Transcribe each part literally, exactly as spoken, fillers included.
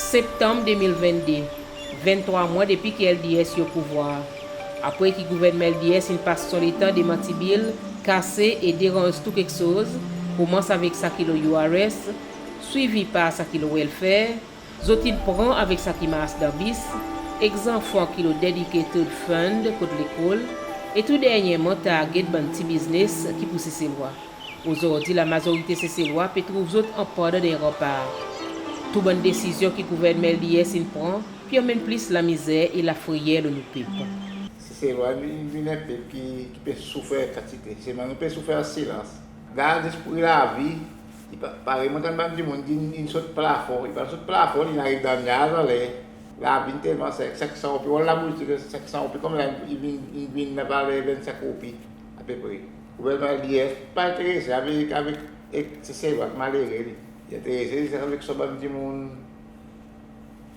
Septanm de mil venn de, venntrwa mwan depi ki LDS i o pouvwar. Apre ki gouvernman LDS in pas son letan demantibil, kase e deranz tou keksoz, konmans avek sa ki lo URS, swivi par sa ki lo welfare, zot in pran avek sa ki mars dan bis, ek zanfan ki lo dedicated fund kot lekol, e tou dernyerman target bann pti biznes ki pou Seselwa. Ozordi lamazorite Seselwa pe trouv zot anpandan dan en ranpar. Tou bann desizyon ki gouvernman LDS in pran pe anmenn plis lamizer e lafreyer lo nou pep. Seselwa in vin en pep ki, ki pe soufer kantite. Selman nou pe soufer an silans. Gard zis pri lavi, i pa, parey mon tann bann dimoun dir in, in sot plafon, i pa'n sot plafon, in ariv dan nyaz anler. Lavi in telman ser, senk san roupi, ou al labous dir ki senk san roupi konmela i vin, i vin dan valer vennsenk roupi apepre. Gouvernman LDS pa enterese avek, avek, ek Seselwa malere li. I enterese zis avek son bann dimoun,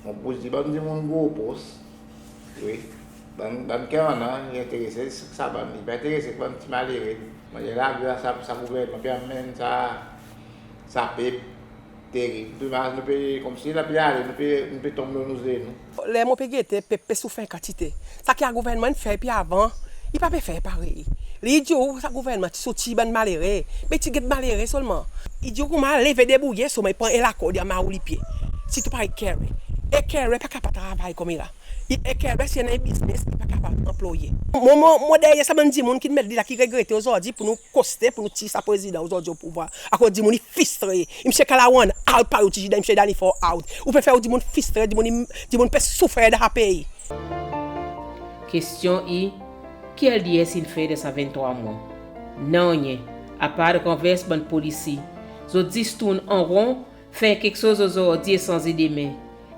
mon pou dir bann dimoun gro pos. Wi. Bann, bann ki annan, i enterese zis sa bann, i pa enterese ek bann pti malere. Mannyer lavi la, sa, sa gouvernman pe anmenn sa, sa pep. Terib. Nou pe, nou pe, konmsi lavi ale, nou pe, nou pe tonm lo nou zenou. Ler mon pe gete, pep pe soufer kantite. Sa ki sa gouvernman in fer depi avan, i pa pe fer parey. Li i dir ou sa gouvernman ti soti bann malere, me i ti get malere selman. I dir ou konman leve debrouye, selman i pran en lakord i anmar ou lipye. Sirtou parey Kerry. E Kerry pa kapab travay konmela. I, e Kerry si i annan en biznes, i pa kapab anploye. Mon, mon, mon deryer sa bann dimoun ki'n met li la, ki regrete ozordi pour nou koste, pour nou tir sa prezidan ozordi o pouvwar. Akoz dimoun i fristre. Msye Kalawan out, parey ou ti dir, Msye Danny Faure out. Ou pe fer ou dimoun fristre, dimoun, dimoun pe soufer dan sa pei. Kestyon i, ki LDS in fer dan sa venntrwa mwan? Nanryen, apard ranvers bann polisi. Zot zis tourn an ron, fer keksoz ozordi e sanze demen.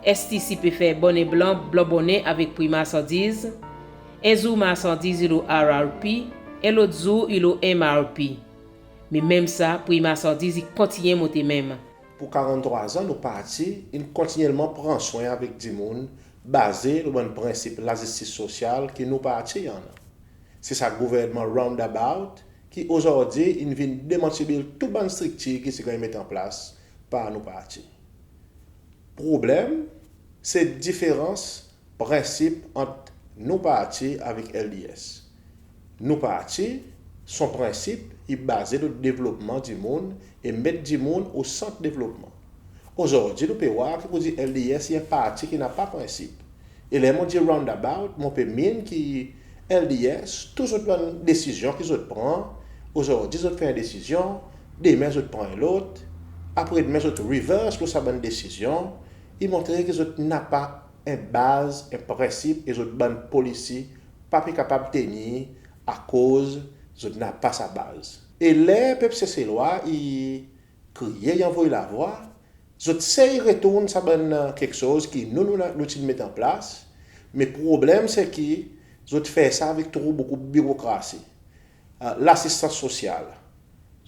STC pe fer bonnen blan, blan bonnen avek pri marsandiz. En zour marsandiz i lo RRP, en lot zour i lo MRP. Me menm sa, pri marsandiz i kontinyen monte menm. Pour karanntrwa an, nou parti in kontinyelman pran swen avek dimoun, baze lo bann prensip lazistis sosyal ki nou parti i annan. Se sa gouvernman roundabout ki ozordi in vin demantibil tou bann striktir ki ti ganny met an plas par nou parti. Problenm, se diferans prensip ant nou parti avek LDS. Nou parti, son prensip i baze lo devlopman dimoun e met dimoun o sant devlopman. Ozordi nou pe war ki pour dir LDS i en parti ki napa prensip. E ler mon dir roundabout, mon pe mean ki LDS, tou zot bann desizyon ki zot pran, ozordi zot fer en desizyon, demen zot pran en lot, apre demen zot reverse lo sa bann desizyon, i montre ki zot napa en baz, en prensip, e zot bann polisi pa pe kapab tenir akoz zot napa sa baz. E ler pep Seselwa i kriye, i anvoy lavwa, zot sey retourn sa bann, e, keksoz ki nou, nou, nou ti'n met an plas, me problenm se ki zot fer sa avek tro bokou birokrasi. E, lasistans sosyal.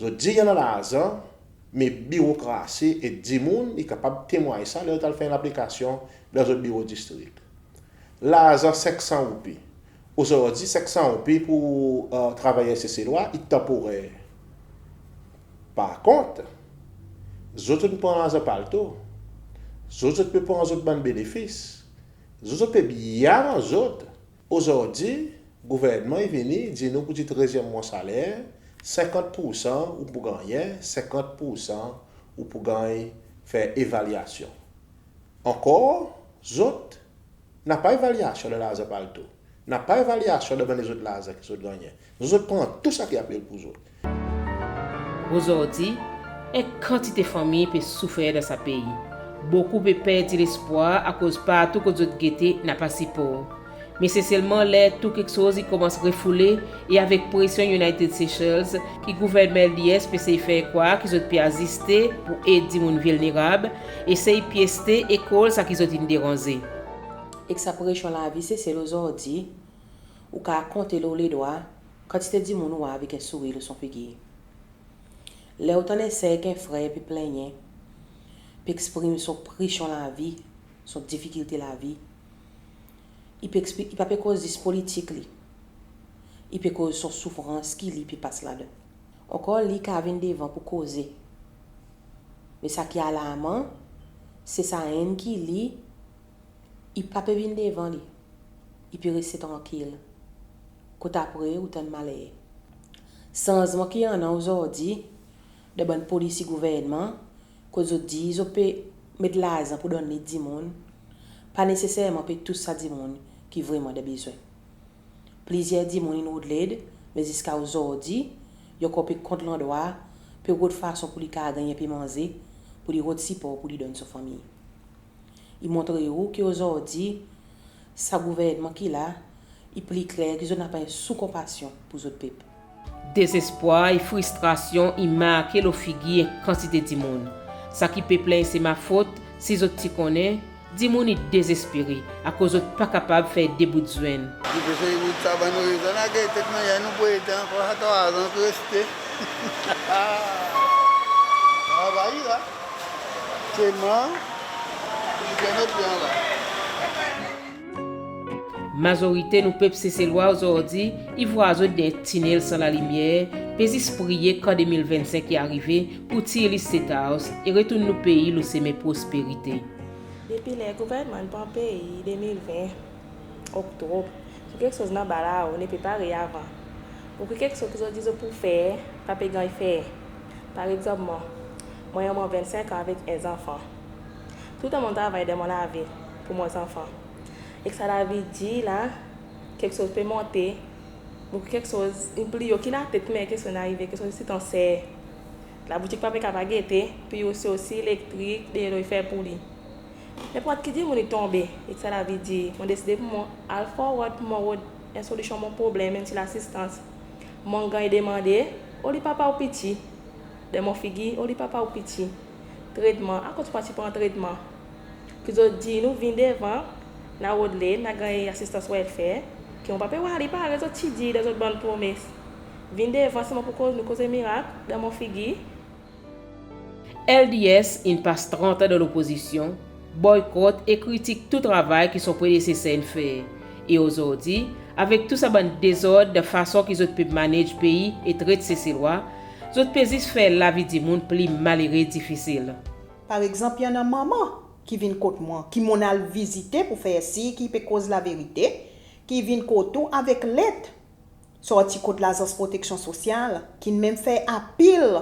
Zot dir i annan larzan, me birokrasi e dimoun i kapab temwany sa ler zot al fer en laplikasyon dan zot biro distrik. Larzan senk san roupi. Ozordi, senk san roupi pour, e, travayer Seselwa i tanporer. Par kont, zot, zot pran larzan palto, zot, zot pe pran zot bann benefis, zot, zot pe byen avan zot. Ozordi, gouvernman i vini, dir nou pour dir trezyenm mwan saler, senkant poursan ou pou gannyen, senkant poursan ou pou ganny fer evalyasyon. Ankor, zot napa evalyasyon dan larzan palto, napa evalyasyon dan bann lezot larzan ki zot gannyen. Zot, zot pran tou sa ki apel pour zot. Ozordi, en kantite fanmir pe soufer dan sa pei. Bokou pe perdi lespwar akoz partou kot zot gete napa sipor. Me se selman ler tou keksoz i konmans refoule e avek presyon United Seychelles ki gouvernman LDS pe sey fer krwar ki zot pe aziste pour ed dimoun vilnerab, e sey pyeste e kol sa ki zot in deranze. Ek sa presyon lavi Sesel ozordi, ou kapab konte lo ledwa kantite dimoun ou war avek en sourir lo son figir. Ler ou tann en ser ek en frer pe plennyen, pe eksprim son presyon lavi, son difikilte lavi, i pe ekspri-, i pa pe koz zis politik li. I pe koz son soufrans ki li pe pas ladan. Ankor li kapab vin devan pour koze. Me sa ki alarman, Se sa enn ki li, i pa pe vin devan li, i pe reste trankil. Kot apre ou tann maler. Sanzman ki annan ozordi dan bann polisi gouvernman, kot zot dir zot pe met larzan pour donn li dimoun, pa neseserman pe tous sa dimoun ki vreman dan bezwen. Plizyer dimoun in rod led, me ziska ozordi, i ankor pe kont landrwa, pe rod fason pour li kapab ganny en pe manze, pour li rod sipor pour li donn son fanmir. I montre ou ki ozordi, sa gouvernman ki la, i pli kler ki zot napa en sou konpasyon pour zot pep. Dezespwar e fristrasyon i marke lo figir en kantite dimoun. Sa ki pe plenny se ma fot, si zot ti konnen, dimoun i dezespere, akoz zot pa kapab fer de bout zwenn. Li pe sey bout sa bann rezon la, gete mannyer nou pou ede ankor sa trwa an ki reste. Travay la. Selman, li pe met byen la. Mazorite nou pep Seselwa ozordi, i vwar zot dan en tinel san lalimyer, pe zis priye kan de mil vennsenk i arive pour tir li State House e retourn nou pei lo semen prosperite. Depi ler gouvernman pran pei de mil ven, Oktob, tou keksoz anba lao, nou pe parey avan. Okenn keksoz ki zot dir zot pou fer, pa pe ganny fer. Par egzanp mwan, mwan i annan vennsenk an avek en zanfan. Toultan mon travay dan mon lavi pour mon zanfan. Ek sa lavi dir la, keksoz pe monte, mon keksoz, in pli o ki latet, me keksoz in arive, keksoz sitan ser. Laboutik pa pe kapab gete, pou osi, osi elektrik, delo i fer pour li. Nenport ki dimoun i tonbe, ek sa lavi dir, mon deside pour mwan al forward pour mwan rod en solisyon mon problenm, en ti lasistans. Mon ganny demande, o li papa ou piti? Dan mon figir, o li papa ou piti? Tretman, akoz ou pa ti pran tretman? Ki zot dir nou vin devan, nou a rod led, nou a ganny asistans welfare, ki mon pa pe war li parey zot ti dir dan zot bann promes. Vin devan, selman pour koz nou koze mirak, dan mon figir. L D S in pas trant an dan lopozisyon, boykot e kritik tou travay ki son predeseser in fer. E ozordi, avek tou sa bann dezord dan fason ki zot pe manage pei e tret Seselwa, zot pe zis fer lavi dimoun pli malere, difisil. Par egzanp, i annan manman ki vin kot mwan, ki mon'n al vizite pour fer sir ki i pe koz laverite, ki vin kot ou avek let sorti kot Lazans Proteksyon Sosyal, ki'n menm fer apel,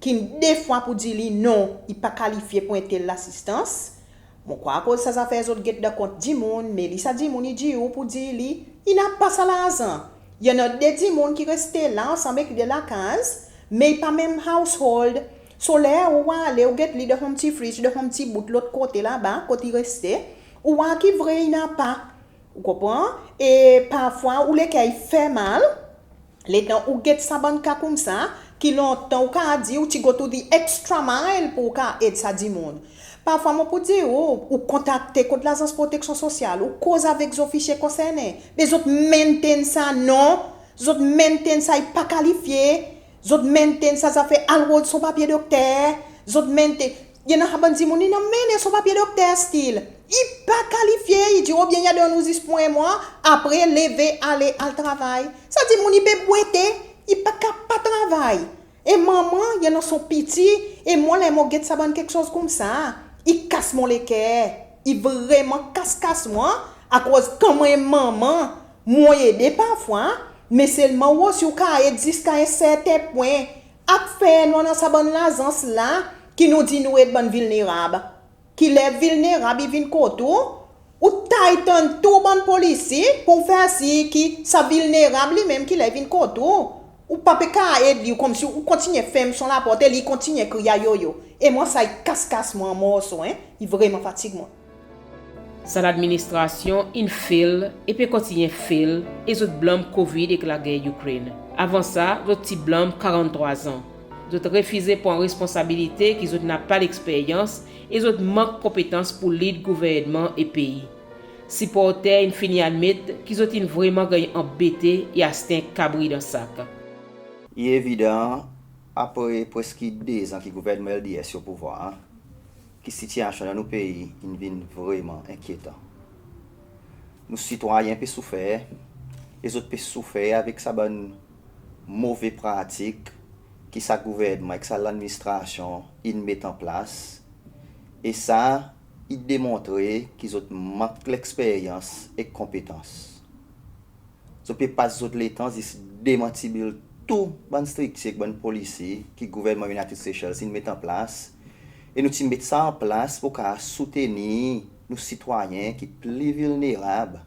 ki'n de fwa pour dir li non, i pa kalifye pour en tel lasistans. Mon krwar akoz sa zafer zot get dan kont dimoun, me li sa dimoun i dir ou pour dir li, i napa sa larzan. I annan de dimoun ki reste la ansanm ek li dan lakaz, me i pa menm household. So ler ou ale, ou get li dan son pti fridge, dan son pti bout lot kote laba, kot i reste, ou war ki vre i napa. Ou konpran? E parfwa ou leker i fer mal, letan ou get sa bann ka koumsa, ki lontan ou kapab dir ou ti go to the extra mile pour ou kapab ed sa dimoun. Parfwa mon pou dir ou, ou kontakte kot Lazans Proteksyon Sosyal, ou koz avek zofisye konsernen, me zot menm tann sa non, zot menm tann sa i pa kalifye, zot menm tann sa zafer al rod son papye dokter, zot menm tann, i annan sa bann dimoun, i annan menm son papye dokter still. I pa kalifye, i dir, oubyen i a donn ou zis pour en mwan, apre leve ale al travay. Sa dimoun i pe bwete, i pa kapab travay. E manman, i annan son piti, e mwan ler mon get sa bann keksoz koumsa, i kas mon leker, i vreman kas, kas mwan, akoz kan mon en manman, mon ede parfwa, me selman ou osi ou kapab ed ziska en serten pwen. Ak fer nou annan sa bann lazans la, ki nou dir nou ed bann vilnerab. Ki ler vilnerab i vin kot ou, ou tighten tou bann polisi pour fer sir ki sa vilnerab li menm ki ler i vin kot ou, ou pa pe kapab ed li, konmsi ou kontinyen ferm son laport e li i kontinyen kriy ayoyo. E mwan sa i kas, kas mwan morso, en, i vreman fatig mwan. Sa ladministrasyon in fail e pe kontinyen fail, e zot blanm Covid ek lager Ukraine. Avan sa, zot ti blanm karanntrwa an. Zot refize pran responsabilite ki zot napa leksperyans e zot mank konpetans pour lid gouvernman e pei. Siporter in fini admet ki zot in vreman ganny anbete e aste en kabri dan sak. I evidan, apre preski de an ki gouvernman L D S i o pouvwar, ki sitiyasyon dan nou pei in vin vreman enkyetan. Nou sitwayen pe soufer, e zot pe soufer avek sa bann move pratik ki sa gouvernman ek sa ladministrasyon in met an plas, e sa i demontre ki zot mank leksperyans ek konpetans. Zot pe pas zot letan zis demantibil tou bann striktir ek bann polisi ki gouvernman United Seychelles in met an plas, e nou ti met sa an plas pour kapab soutenir nou sitwayen ki pli vilnerab.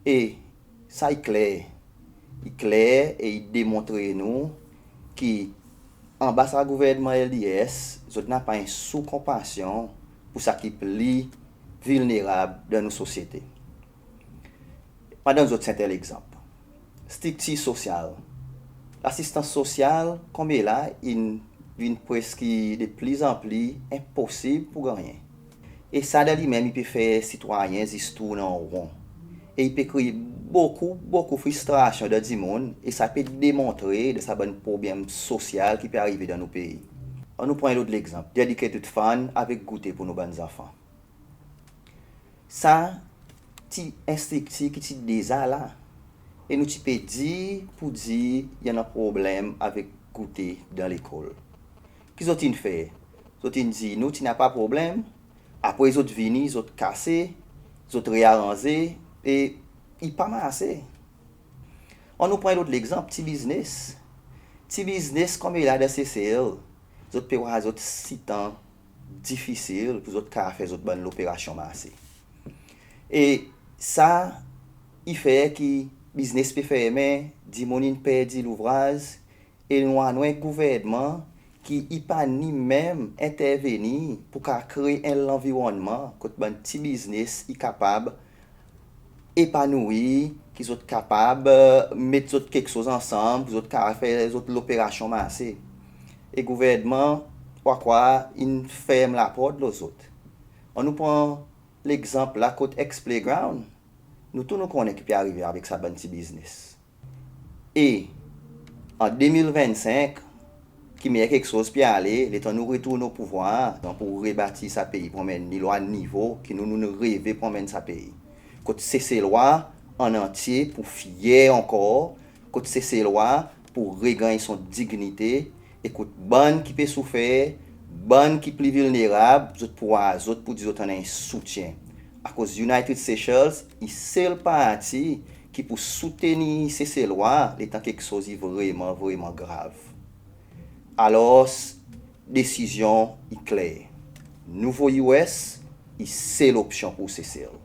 E sa i kler, i kler e i demontre nou ki anba sa gouvernman L D S, zot napa en sou konpasyon pour sa ki pli vilnerab dan nou sosyete. Mon a donn zot serten legzanp. Striktir sosyal. Lasistans sosyal, konmela, in vin preski de plizanpli enposib pour gannyen. E sa dan li menm i pe fer sitwayen zis tourn an ron. E i pe kree bokou, bokou fristrasyon dan dimoun, e sa pe demontre de sa bann problenm sosyal ki pe arive dan nou pei. Annou pran en lot legzanp, dedicated fund avek goute pour nou bann zanfan. Sa ti en striktir ki ti deza la. E nou ti pe dir pour dir i annan problenm avek goute dan lekol. Ki zot in fer? Zot in dir nou ti napa problenm, apre zot vini, zot kase, zot rearanze, e i pa marse. Annou pran en lot legzanp, ti biznes. Ti biznes konmela dan Sesel, zot pe war zot sitan difisil pour zot kapab fer zot bann loperasyon marse. E sa i fer ki biznes pe fermen, dimoun in perdi louvraz, e nou annan en gouvernman ki i pa ni menm entervenir pour kapab kree en lanvironnman kot bann ti biznes i kapab epanouir, ki zot kapab, e, met zot keksoz ansanm, ki zot kapab fer zot loperasyon marse. E gouvernman, ou a krwar, in ferm laport lo zot. Annou pran legzanp la kot ex-playground. Nou tou nou konnen ki pe arive avek sa bann ti biznes. E an de mil vennsenk, ki mannyer keksoz pe ale, letan nou retourn o pouvwar, dan pour rebatir sa pei, pour anmenn li lo a nivo ki nou, nou, nou reve pour anmenn sa pei. Kot Seselwa an antye pour fyer ankor, kot Seselwa pour reganny son dignite, e kot bann ki pe soufer, bann ki pli vilnerab, zot pour war zot pour dir zot annan en soutyen. Akoz United Seychelles i sel parti ki pour soutenir Seselwa letan keksoz i vreman, vreman grav. Alors, desizyon i kler. Nouvo U S i sel opsyon pour Sesel.